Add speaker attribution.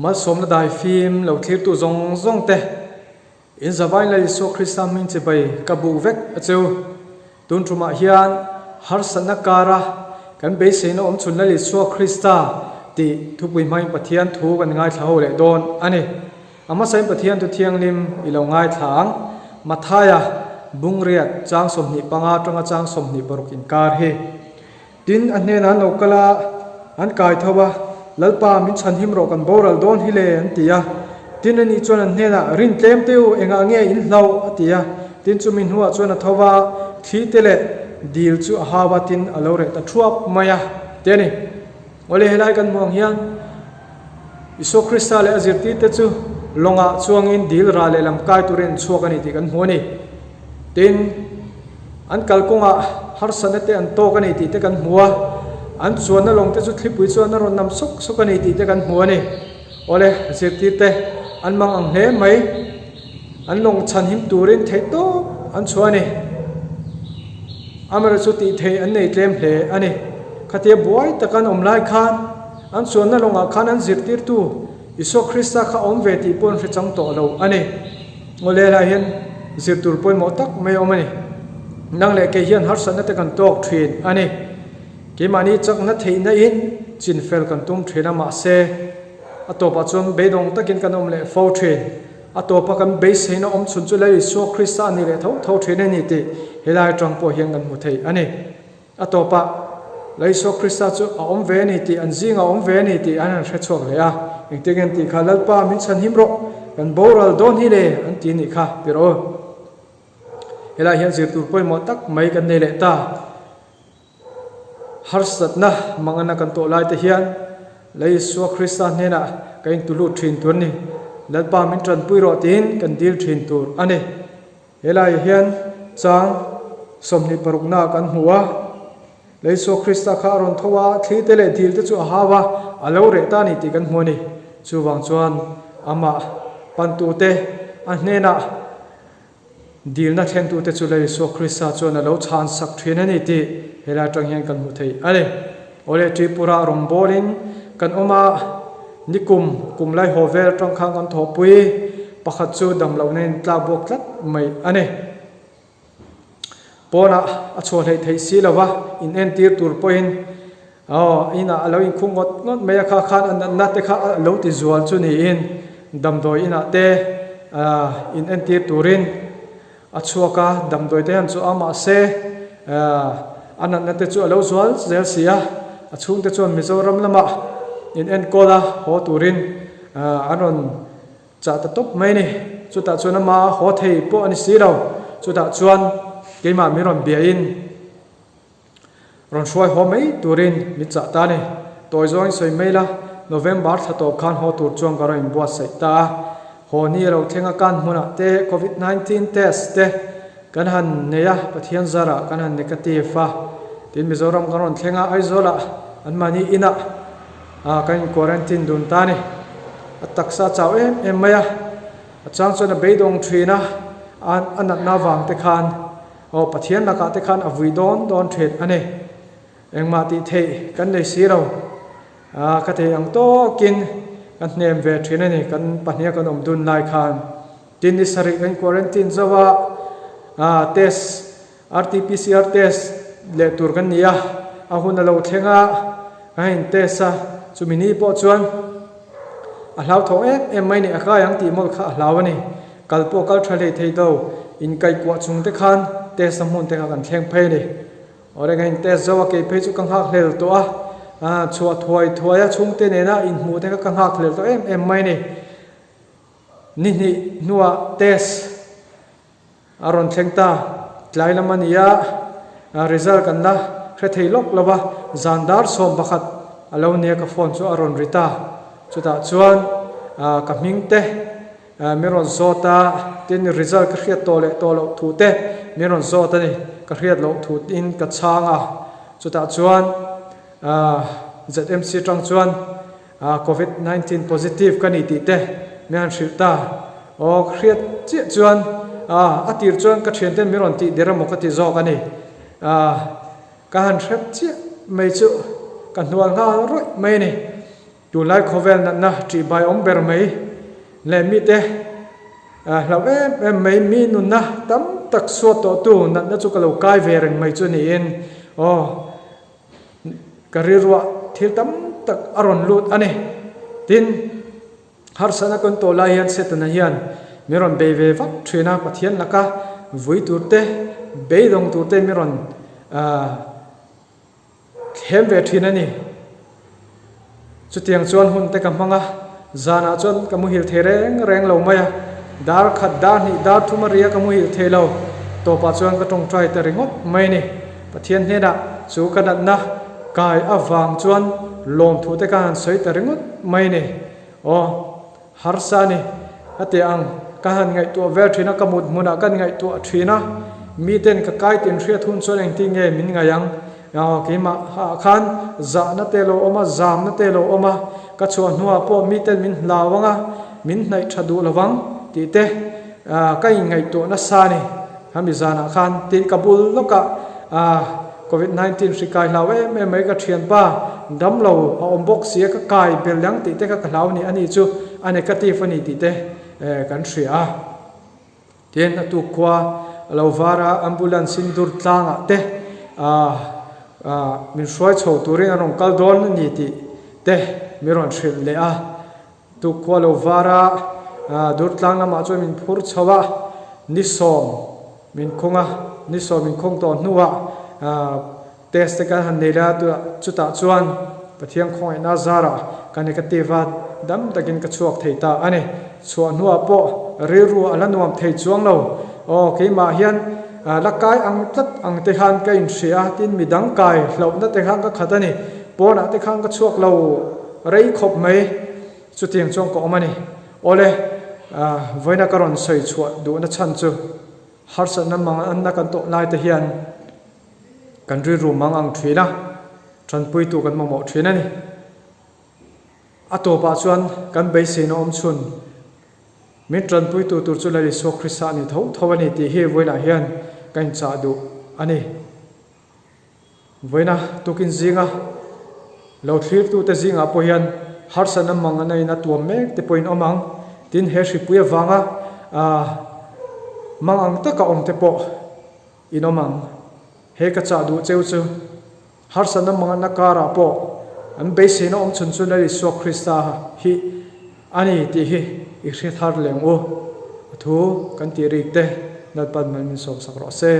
Speaker 1: Malsawmna daifim lo thlirtu zawng zawng te, in zavain Lal Isua Krista hming chibai ka buk vek a cheu. Tun tumah hian harsatna kara kan beiseina awm chhun Lal Isua Krista tih thupui hmain Pathian thu kan ngaithla ho leh dawn a ni. A hmasain Pathian thu thianghlim i lo ngaithla ang. Mathaia bungriat chang 25 atanga chang 26 inkar hi. Tin, a hnenah an lo kal a, an kai tho a, Lalpa, min chhanhim rawh, kan boral dawn hi le, an ti a. Tin, ani chuan an hnenah, Rin tlem teh u, engah nge in hlauh? a ti a. Tin, chumi hnuah chuan a tho va, thli te leh dil chu a hau a, tin, a lo reh ta thuap mai a, ti a ni. Awle, helai kan hmuh ang hian Isua Krista leh a zirtirte chu lawngah chuangin dil rah leh lam kai turin an chhuak a ni tih kan hmu a ni. Tin, an kalkawngah harsatna te an tawk a ni tih te kan hmu a, an chuanna lawng te chu thlipui chuan a rawn nam sawk sawk a ni tih te kan hmu a ni. Awle, zirtirte an mang ang hle mai. An lawng chhanhim turin theihtawp an chhuah a ni. Amaherawhchu tih theih an nei tlem hle a ni. Khatia buai taka an awm lai khan an chuanna lawngah khan an zirtirtu Isua Krista kha awm ve tih pawh an hre chang tawh lo a ni. Awle lai hian zir tur pawimawh tak mai a awm a ni. Nang leh kei hian harsatna te kan tawk thin a ni. Keimahni chakna theihna in chinfel kan tum thin a mahse a tawpah chuan beidawng takin kan awm leh fo thin. A tawpa kan beiseina awm chhun chu Lal Isua Krista a ni leh tho tho thin a ni tih helai atang pawh hian kan hmu thei a ni. A tawpah Lal Isua Krista chu a awm ve a ni tih, an zingah a awm ve a ni tih an han hre chhuak leh a. Engtin nge an tih kha, Lalpa min chhanhim rawh, kan boral dawn hi le an ti nih kha ti rawh u. Helai hian zirtur pawimawh tak mai kan nei leh ta. Harsatna mangana kan tawh lai te hian Lei Isua Krista hnenah ka intu lut thin tur a ni. Lalpa min tanpui rawh tiin kan dil thin tur a ni. He laiah hian chang 26 na kan hmu a, Lei Isua Krista kha a rawn tho a, thli te leh dil te chu a hau a, a lo reh ta a ni tih kan hmu a ni. Chuvang chuan amah pantute a hnenah Dilna thlentute chu Lal Isua Krista chuan a lo chhan sak thin a ni tih helai atang hian kan hmu thei a ni. Awle Tripura rawngbawlin kan awm a, nikum kum lai haw vel atang khan kan thawhpui pakhat chu damlohna in tlak buak tlat mai a ni. Pawnah a chhuah hleih theih si lova in entir tur pawhin aw inah a lo inkhung ngawt ngawt mai a, kha khan a natna te kha a lo ti zual chu niin damdawi inah te in entir turin a chhuak a, damdawi te hian chu a mahse a natna te chu a lo zual zel si a, a chhungte chuan Mizoram lamah in enkawl a haw turin an rawn Chah ta tawp mai ni. Chutah chuan ama haw thei pawh a ni si lo. Chutah chuan keimah min rawn biain rawn hruai haw mai turin min chah ta a ni. Tawi zawngin sawi mai la, November thla tawp khan haw tur chuan ka rawn inbuatsaih ta a. Haw ni a lo thleng a, kan hmunah te Covid 19 test te kan han nei a, Pathian zarah kan han negative a. Tin Mizoram kan rawn thleng a, Aizawlah anmahni inah kan in quarantine dun ta a ni. A taksa a chau em em mai a, a chang chuan a beidawng thin a, a natna avang te khan aw Pathian lakah te khan a vui dawn dawn thin a ni. Engmah tih theih kan nei si lo, ka thei ang tawkin ka hnem ve thin a ni kan pahniha kan awm dun lai khan. Tin ni sarih kan quarantine zo a, test RT-PCR test leh tur kan ni a, a hun a lo thleng a, ka in test a, chumi ni pawh chuan a hlauthawng em em mai ni, a kai ang tih mawlh kha a hlau a ni. Kal pawh kal tha hlei thei lo, inkaihkuah chung te khan test a hmun te kha kan thleng phei a ni. Awle ka in test zo a, kei phei chu ka nghak hlel tawh a, chhuah thuai thuai a chhungte nena inhmuh te kha ka nghak hlel tawh em em mai a ni. Ni hnih hnuah test A rawn thleng ta, tlai lam a ni a, result kan la hre thei lawk lo va, zan dar 11 a lo nia ka phone chu a rawn ri ta. Chutah chuan ka hming te min rawn zawt a, tin result ka hriat tawh leh tawh loh thu te min rawn zawt a ni, ka hriat loh thu in ka chhang a. Chutah chuan ZMC tang chuan Covid 19 positive ka ni tih te min han hrilh ta. Aw ka hriat chiah chuan a tir chuan ka thianten min rawn tih der emaw ka ti zawk a ni. Ka han hrep chiah mai chu ka hnual nghal rawih mai a ni. Tunlai khawvel natna ṭihbai awm ber mai leh mite hlauh em em mai mi nunna tam tak suat tawhtu natna chu ka lo kai ve reng mai chu niin aw ka rilruah thil tam tak a rawn lut a ni. Tin, harsatna kan tawh lai hian Setana hian min rawn bei ve vak thin a, Pathian laka vui tur te, beidawng tur te min rawn Thlem ve thin a ni. Chutiang chuan hun te ka hmang a, zanah chuan ka muhil thei reng reng lo mai a, dar khat, dar hnih, dar thum a ria ka muhil thei lo. Tawpah chuan ka tawngtai ta ringawt mai a ni. Pathian hnenah chu ka natna kai avang chuan lawmthu te ka han sawi ta ringawt mai a ni. Aw. Harsa a ni. A ti ang, ka han ngaihtuah vel thin a, ka mut hmunah kan ngaihtuah thin a, miten ka kai tin hriat hun chuan engtin nge min ngaih ang? Aw, keimah ah khan zahna te lo awm a, zamna te lo awm a, ka chhuah hnuah pawh miten min hlau ang a, min hnaih tha duh lo vang tih te ka inngaihtuah nasa a ni. Hemi zanah khan tin ka bul lawkah Covid 19 hri kai hlau em em mai ka thianpa damlo a awm bawk sia ka kai bel ang tih te kha ka hlau ni a ni chu a negative a ni tih te kan hria a. Tin a tuk khua a lo var a ambulance in dur tlangah te min hruai chho turin an rawn kal dawn a ni tih te min rawn hrilh leh a. Tukkhua lo var a, Durtlang lamah chuan min phur chho a, ni sawm min khung a, ni sawm min khung tawh hnuah test te kan han nei leh a, chutah chuan Pathian khawngaihna zarah ka negative a, dam takin ka chhuak thei ta a ni. Chhuah hnuah pawh rilru a la nuam thei chuang lo. Aw, keimah hian la kai ang tlat ang te khan ka inhria a, tin midang kai hlauhna te khan ka khat a ni. Pawnah te khan ka chhuak lo. Rei khawp mai chutiang chuan ka awm a ni. Awle, vawiina ka rawn sawi chhuah duhna chhan chu harsatna manganna kan tawh lai te hian kan rilru mang ang thin a, tanpuitu kan mamawh thin a ni. A tawpah chuan kan beiseina awm chhun min tanpuitu tur chu Lal Isua Krista a ni tho tho a ni tih hi vawiinah hian ka inchah duh a ni. Vawiina tukin zinga lo thlirtute zingah pawh hian harsatna mang an in a tuam mek te pawhin awm ang. Tin, he hripui avanga mang ang taka awm te pawh in awm ang. He ka chah duh cheu chu harsatna mang anna karah pawh an beiseina awm chhun chu Lal Isua Krista hi a ni tih hi i hre thar leng u. A thu kan tih rik te Lalpan mal min sawmsak rawh se.